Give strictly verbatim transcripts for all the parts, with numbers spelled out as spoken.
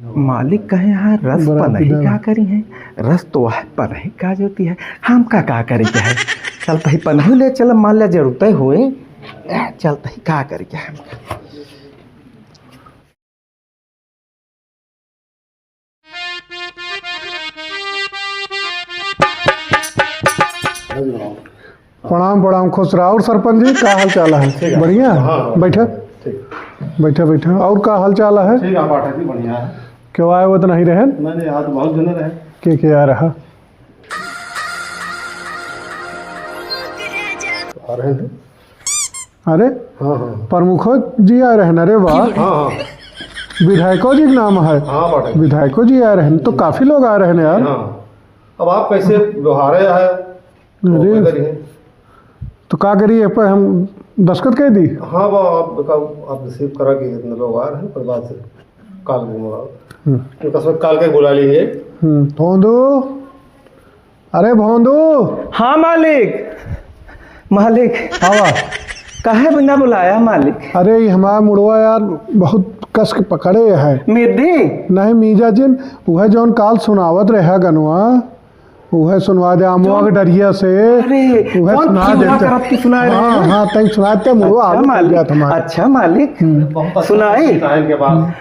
मालिक कहे, "हाँ, रस बड़ा पनही किधर? का करी है? रस तो वह पनही का जोती है, हमका का करे के है? चलत ही पनही ले चल, मान ले जरूरत होए, ए, चलत ही का करे के है हमका?" प्रणाम, प्रणाम, खुश रहा। और सरपंच जी, का हाल चाल है? ठीक है। बढ़िया? हाँ, हाँ। बैठा। ठीक। बैठा, बैठा। और का हाल चाल है? ठीक है, पाठक जी, बढ़िया है। क्यों आए हुए तो नहीं रहे? नहीं, नहीं, आज बहुत जने रहे। के, के आ रहा? आ रहे थे। अरे, हाँ, हाँ। प्रमुखो जी आए रहन, अरे वाह। हाँ, हाँ। विधायको जी के नाम है। हाँ, बाटे। विधायको जी आए रहन, तो काफी लोग आए रहन यार। हाँ। अब आप कैसे व्यवहार है, अरे। तो का करी, ये पे हम दस्तखत कह दी? हाँ, वो आप, आप, आप रिसीव करा के इतने लोग आ रहे हैं, पर बाद से कॉल भी मंगाओ। हम्म। तो कसम कॉल के बुला लेंगे। हम्म, भोंदू। अरे भोंदू। हाँ मालिक, मालिक। आवा। काहे बिना बुलाया मालिक? अरे, ई हमार मुड़वा यार बहुत कस के पकड़े है। मिद्दी? नहीं मीजा जिन, उहे जौन काल सुनावत रहा गनवा, उहे सुनवा दे अमवा के डरिया से। अरे, उहे कौन सुना देते। तरफ की सुनाए रहे हाँ, हैं? हाँ, तई सुनाते मुड़वा अच्छा आगे मालिक, जात हमार। अच्छा मालिक, हम्म। सुनाई? इनके पास।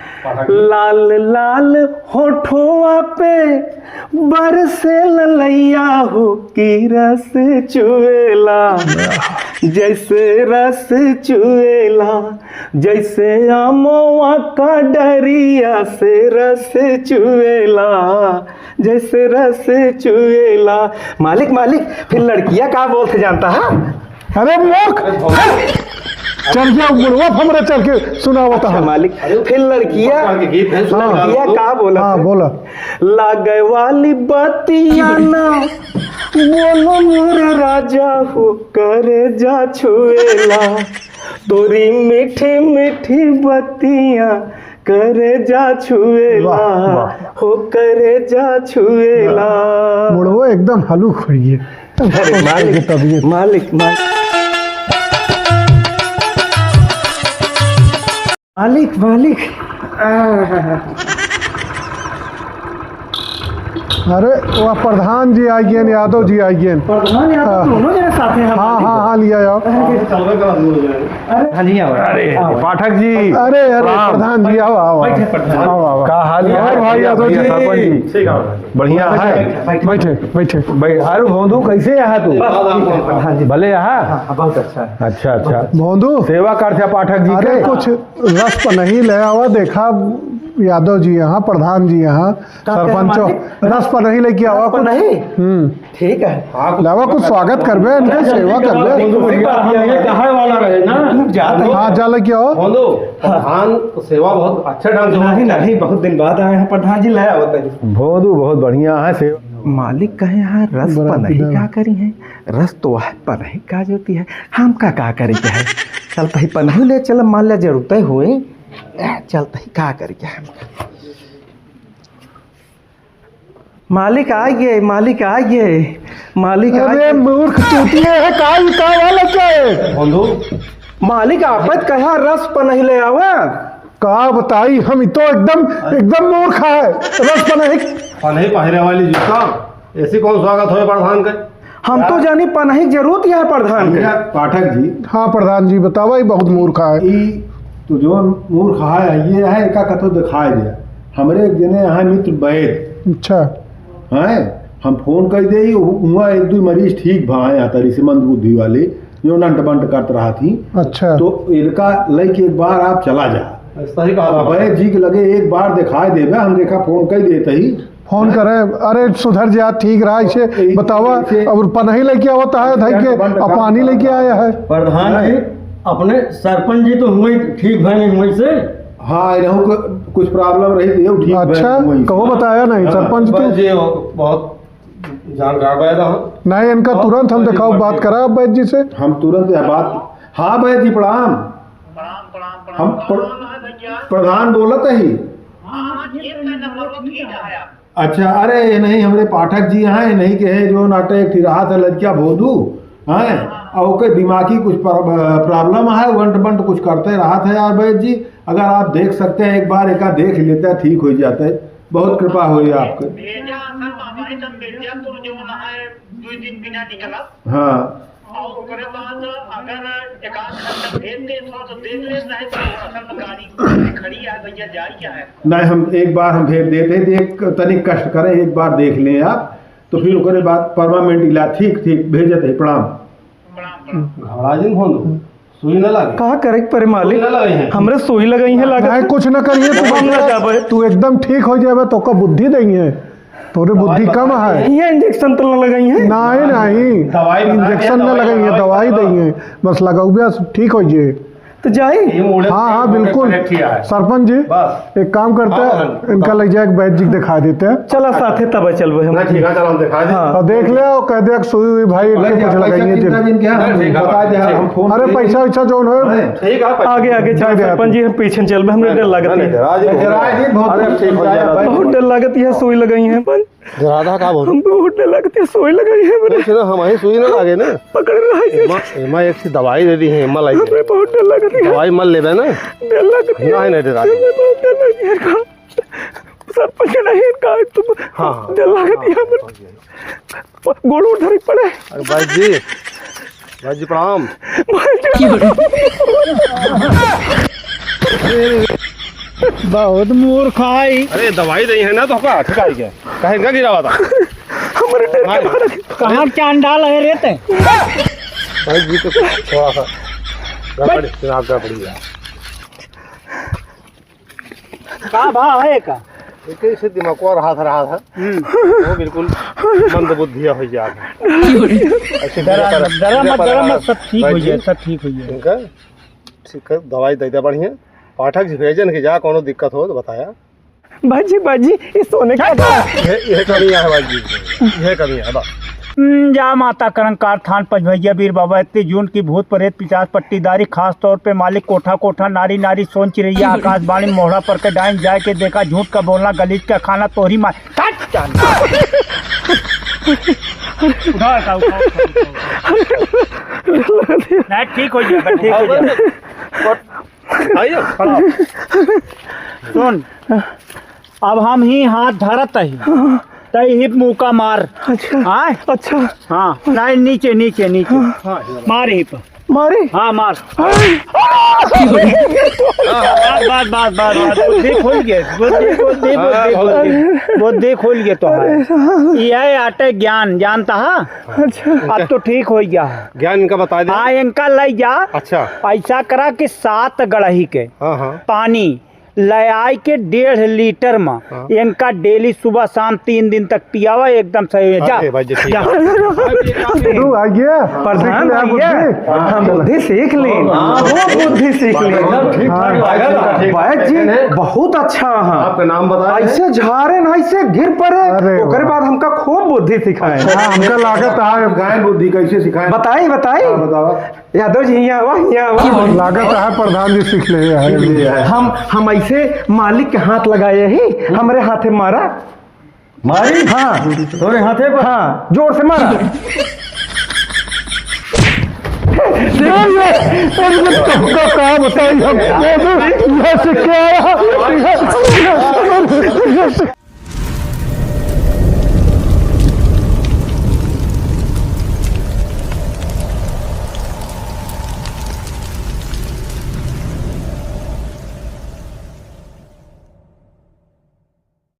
लाल लाल होठवा पे बरसे ललैया हो कि रस चुएला, जैसे रस चुएला, जैसे अमवा का डरिया से रस चुएला, जैसे रस चुएला। मालिक, मालिक, फिर लड़किया का बोलते जानता है? अरे मूर्ख! चल गया बुढ़वा, हमरा चल के सुनावत अच्छा, है। मालिक, फिर लड़किया, पकड़ के गीत है, सुना हाँ। लड़किया का बोलत हाँ, है? बोला। लागे वाली बतिया ना, बोलो मोर राजा हो, करेजा छुएला, तोरी मीठी मीठी बतिया, करेजा छुएला, वाह, वाह। हो करेजा छुएला। बुढ़वा एकदम हलुक होइ गए। अरे मालिक, तबीयत। मालिक, मालिक। मालिक, मालिक। आह। अरे, वह प्रधान जी आ गए, यादव जी आ गए। प्रधान यादव हाँ। दोनों जने साथे हैं हाँ, मालिक। हाँ, हाँ, लिया आओ। अरे, चलबे कर आदमी हो जाएगा। अरे, हाँ जी, आओ। अरे, आओ। पाठक जी। अरे, अरे, प्रणाम। प्रधान जी, आओ, आओ, आओ। बैठे, प्रधान। आओ, आओ। का हाल है? और भाई यादव जी। सरपंच जी। ठीक है। बढ़िया है। बैठे, बैठे। बैठे। भाई, अरे भोंदू, कैसे यहाँ तू? बस, ठीक है, प्रधान जी। भले यहाँ? हाँ, हाँ, बहुत अच्छा है। अच्छा, अच्छा। बहुत अच्छा। भोंदू? सेवा करते पाठक जी अरे, के। कुछ रस पनही ले आवा, देखा यादव जी यहाँ, प्रधान जी यहाँ, का, का सरपंचो, मालिक? रस पनही लेके आवा रस कुछ। पनही? हम्म। ठीक है। हाँ, लावा कुछ स्वागत करबे, इनके सेवा करबे। भोंदू भैया, हम ये कहे वाला रहे ना। हाँ, जा लेके आओ। भोंदू, हाँ। प्रधान तो सेवा बहुत अच्छे ढंग से नहीं, होती है। नहीं, बहुत दिन बाद आए हैं प्रधान जी, ले आओ तनी। भोंदू बहुत बढ़िया है सेवा। मालिक कहे, "हाँ, रस बड़ा पनही किधर का है? करी है? रस तो वह पनही का जोती है, हमका का करे के है? चलत ही पनही ले चल, मान ले जरूरत होए, ए, चलत ही का करे के है हमका?" मालिक आ गए, मालिक आ गए, मालिक आ अरे गए। मूर्ख चूतिया है, का, का वाला क्या है? भोंदू। मालिक आपत कहा रस पनही ले आवा। का बताई, हम तो एकदम, एकदम मूर्ख है। रस पनही। पनही पहिरे वाली जूता, ऐसी कौन स्वागत होए प्रधान के? हम तो जानी पनही जरूरत यह प्रधान के। भैया पाठक जी। हाँ प्रधान जी, बतावा, ई बहुत मूर्ख है। ई तो जो मूर्ख है, ये है, एका कतो दिखाई दे। हमरे एक जने यहाँ मित्र वैद। अच्छा। हैं, हम फोन कर दे, हुआ एक दो मरीज ठीक भा है, यहाँ तरी से मंदबुद्धि वाले, जो नंट बंट करत रहा थी। अच्छा। तो इनका लेके एक बार आप चला जा। सही कहा तो आपने। वैद जी के लगे एक बार दिखाई देबे, हम देखा फोन कर देते ही। फोन करे, अरे सुधर जा, ठीक रहा, इसे यही, बतावा, इसे अब पनही लेके आवत है, धई के, बंद अब कर। पानी लेके आया है। प्रधान जी, हाँ। अपने सरपंच जी तो हुए ठीक भए नहीं हुए से? हाँ, इनहू को कुछ problem रही तो ये ठीक भए अच्छा, नहीं हुए से। कहो बताया नहीं, हाँ। सरपंच तो बस ये बहुत जानकार बैदा हो। नहीं, इनका और तुरंत हम बस ये दिखाओ, बात बात करा वैद जी से। हम तुरंत यह बात, हाँ वैद जी प्रणाम। प्रणाम, प्रणाम, प्रणाम। हम प्र-, कौन है भैया? प्रधान बोलत ही। हाँ, हाँ, ठीक है, नंबर वो ठीक है। अच्छा, अरे, ये नहीं, हमरे पाठक जी हैं, ये नहीं के है, जो नाटक एक ठे रहा था, लड़किया भोंदू, हैं, और ओके दिमागी कुछ प्र-, problem है, वंट बंट कुछ करते रहा था यार वैद जी, अगर आप देख सकते हैं, एक बार एका देख लेते हैं, ठीक हो जाते हैं। बहुत कृपा होई आपके। भेजा असल में हमारे सब मिर्जापुर जो ना है, दो दिन बिना निकला। हाँ। और ओकरे बाद अगर एक आध घंटा भेज दे तो, तो देख ले, नहीं तो असल में गाड़ी खड़ी है भैया, जाई क्या है? नहीं, हम एक बार हम भेज देते हैं, एक तनिक कष्ट करें, एक बार देख लें आप, तो फिर ओकरे बाद permanent इलाज। ठीक, ठीक, भेजत है, प्रणाम। प्रणाम, प्रणाम। घबरा जिन, फोन सुई न लागे। का करे के परे मालिक? सुई न लगाई है। हमरे सुई लगाई है, लागत नहीं, है। कुछ न करिए, तू हम ना जाबे। तू एकदम ठीक हो जाबे, तोका बुद्धि देंगे। तोरे बुद्धि कम है। ये injection तो न लगाई है? नहीं, नहीं। दवाई बता दे, injection न दवाई लगाई है, बताओ। दवाई देंगे। बस लगाओ, बस ठीक हो जाए। तो जाई? ये मुड़े हाँ, हाँ, मुड़े बिल्कुल। करेक्ट ही आए। सरपंच जी, बस। एक काम करते हैं, हाँ, हाँ। इनका ले जाके वैद्य जी को दिखा देते हैं। चला साथे तब चलबे हम। ना, ठीक है, चलो हम दिखा दें। हाँ। और देख ले, और कह दे कि सुई हुई भाई, एक नहीं, कुछ पैसा लगाएंगे कितना जी। दिन के हैं? नहीं, ठीक है, बता दे, ठीक। हम फोन अरे, पे पैसा वैसा जो है। नहीं। ठीक है, पैसा। आगे, आगे चला दे, सरपंच जी, हम पीछे चलबे, हमरे नहीं, डर लागत नहीं, है। डरा जी, नहीं, डरा जी, बहुत अरे, ठीक हो जाएगा। बहुत डर लागत है, सुई लगाई है अपन। डरा था का बोल? हम बहुत डर लागत है, सुई लगाई है हमरे। कुछ ना, हम ही सुई ना लागे ना। पकड़ रहा है। एमा, एमा एक सी दवाई दे दी है, एमा लाई है। हमरे बहुत डर लागत है। दवाई मत लेबे ना। डर लागत है। नहीं, नहीं, डरा जी। हमरे बहुत डर लागत है का। सरपंच नहीं है का, तुम हाँ, हाँ, डर लागत है हाँ, हमरे। हाँ, हाँ। गोड़ उड़ धरे पड़े। अरे भाई जी, भाई जी प्रणाम। भाई जी। बहुत मूर्ख आई। अरे दवाई नहीं है ना तो का, ठीक है क्या? कहे का गिरा हुआ था? हमारे डर के मार। मारे। कहाँ चांडाल है रे ते? भाई जी तो थोड़ा सा गड़बड़, दिमाग गड़बड़ी है। का भा है का? एक ऐसे दिमागवा रहा था, रहा था। हम्म। वो बिल्कुल मंदबुद्धिया हो गया था। ऐसे डरा, बिना पर-, डरा बिना मत, डरा परवाह मत, सब ठीक भाई हो जी। जाए, सब ठीक हो जाए। इनका ठीक है, दवाई दे दे बढ़िया। पाठक जी भेजन के जा, कोनो दिक्कत हो तो बताया। बाजी, बाजी, ये सोने का ये, ये कमी है बाजी, ये कमी है बस। हम्म, जा माता करंकार थान पचभैया वीर बाबा, इतनी जून की भूत प्रेत पिशाच पट्टीदारी, खास तौर पे मालिक कोठा कोठा, नारी नारी सोन चिरैया, आकाशवाणी मोहड़ा पर के डाइन, जाए के देखा झूठ का बोलना, गलीज का खाना, तोहरी माँ। काट जाना। उठा, उठा, उठा, उठा, उठा। नहीं, ठीक हो जाएगा, ठीक हो जाएगा। आइए, प्रणाम। सुन, अब हम ही हाथ धरत ही, तई ही मुका मार। अच्छा। आय? अच्छा। हाँ, नहीं, नीचे, नीचे, नीचे। हाँ। मार ही पर। मारे? हाँ, मार। आय। बस, बस, बस, बस, बस। बुद्धि खुल गए, बुद्धि, बुद्धि, बुद्धि, हाँ, बुद्धि। बुद्धि खुल गए तो है। अरे राम। यह आटे ज्ञान, जानता है? अच्छा। अब तो ठीक हो गया है। ज्ञान इनका बता दे। हाँ, इनका ले जा। अच्छा। ऐसा करा कि सात गड़ही के हाँ, हाँ। पानी ले आए के डेढ़ लीटर में हाँ। इनका डेली सुबह शाम तीन दिन तक पियावा, एकदम सही हो जा। अरे भाई जी, ठीक जा। है। तू आ गया? प्रधान सीख ले भैया, बुद्धि। हाँ, हम बुद्धि सीख ली। हाँ। खूब बुद्धि सीख ली। एकदम ठीक ठाक हाँ। लागल। ठीक। भाई जी, नहीं, नहीं। बहुत अच्छा है। आपका नाम बता दे। ऐसे झारे ना, ऐसे गिर पड़े। अरे ओकरे वाह। बाद हमका खूब बुद्धि सिखाए। हाँ, हमका लागत है। गाय बुद्धि कैसे सिखाए? बताई, बताई। हाँ, बताओ। यादव जी, हियाँ आवा, हियाँ आवा। लागत है प्रधान जी सीख ले है। सीख ले है। हम, हम ऐसे मालिक के हाथ लगाए ही, हमरे हाथे मारा। मारी? हाँ। तोरे हाथे पर? हाँ, जोर से मारा। ये, ये, ये तुमको क्या बताई हम? ये, ये, ये से क्या आया?